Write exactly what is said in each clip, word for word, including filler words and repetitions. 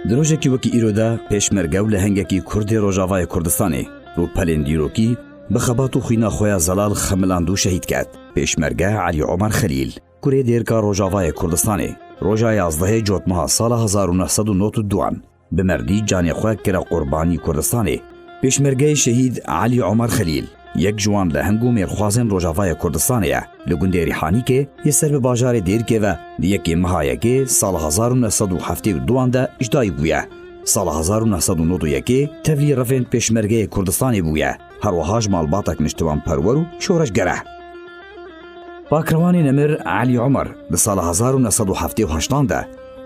Di rojekî wekî îro de pêşmerge û lehengekî Kurd ê Rojavayê Kurdistanê rûpelên dîrokî bi xebat û xwîna xwe ya zelal xemiland û şehîd ket. Pêşmerge Elî Omer Xelîl, kurê dêrka Rojavayê Kurdistanê, roja yazdehê Cotmeha sala hezar û neh sed û nod û duan bi merdî canê xwe kire qurbanî Kurdistanê. Pêşmergeyê şehîd Elî Omer Xelîl, yek ji wan leheng û mêrxwazên Rojavayê Kurdistanê ye. Li gundê Rîhanîkê yê ser bi bajarê Dêrikê ve di yekê meha yekê sala hezar û neh sed û heftê û duan de ji dayik bûye. Sala hezar û neh sed û nod û yekê tevlî revên pêşmergeyê Kurdistanê bûye. Her wiha ji malbatek niştimanperwer û şoreşger e. Pakrewanê nemir Elî Omer di sala hezar û neh sed û heftê û heştan de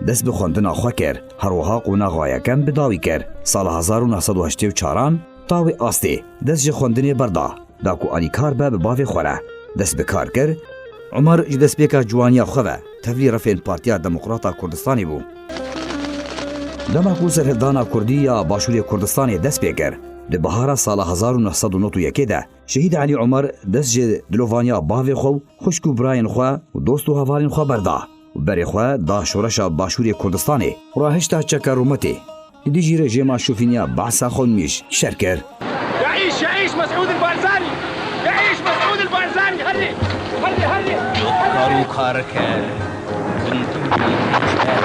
dest bi xwendina xwe kir. Her wiha qonaxa yekem bi dawî kir. Sala hezar û neh sed û heştê û çaran ta wê astê dest ji xwendinê berda, da ku alîkar be bi bavê xwe re. Dest bi kar kir. Omer ji destpêka ciwaniya xwe ve tevlî revên Partiya Demokrata Kurdistanê bû. Dema ku serhildana Kurdî ya Başûrê Kurdistanê dest pê kir, di bihara sala hezar û neh sed û nod û yekê de Şehîd Elî Omer dest ji dilovaniya bavê xwe û xwişk û birayên xwe û dost û hevalên xwe berda û berê xwe da şoreşa Başûrê Kurdistanê û rahişta çeka rûmetê. Li dijî rejêma şofîniya Behsa Xwemnîş şer kir. يعيش يعيش مسعود البارزاني. يعيش مسعود البارزاني. هلي هلي هلي. Kar û karker, gundir û koçber,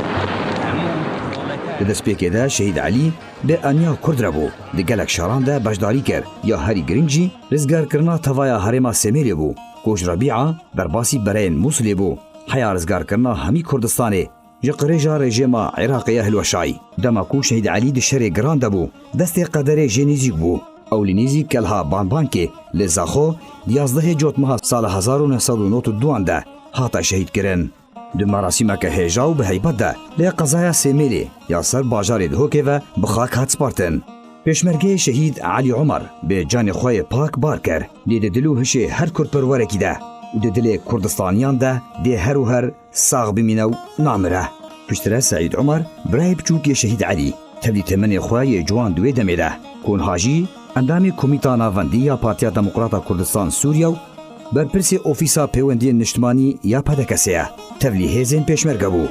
hemû proleter. Di destpêkê de Şehîd Elî bi aniya Kurd re bû. Di gelek şeran de beşdarî kir. Ya herî girîng jî rizgarkirina tevaya herêma Semêlê bû. Ku ji Rebîa berbasî bereyên Mûsilê bû. Heya rizgarkirina hemî Kurdistanê ji qirêja rejêma Iraqê ya hilweşayî. Dema ku Şehîd Elî di şerê giran de bû, destê qederê jê nêzîk bû. Ew li nêzî Kelha Banbankê li Zaxo di yazdehê Cotmeha sala hezar û neh sed û nod û duan de hate şehîdkirin. Di merasîmeke hêja û bi heybet de li qezaya Sêmêlê ya ser bajarê Dihokê ve bi xak hat spartin. Pêşmergeyê şehîd Elî Omer bi canê xwe yê pak bar kir. Lê di dil û hişê her kurdperwerekî de û di dilê Kurdistaniyan de dê her û her sax bimîne û namire. Piştre Seîd Omer, birayê biçûk yê şehîd Elî, tevlî temenê xwe yê ciwan di wê demê de, ku niha jî endamê Komîta Navendî ya Partiya Demokrata Kurdistan Sûriye û berpirsê Ofîsa Pêwendiyên Niştimanî ya P D K S ye, tevlî hêzên pêşmerge bû.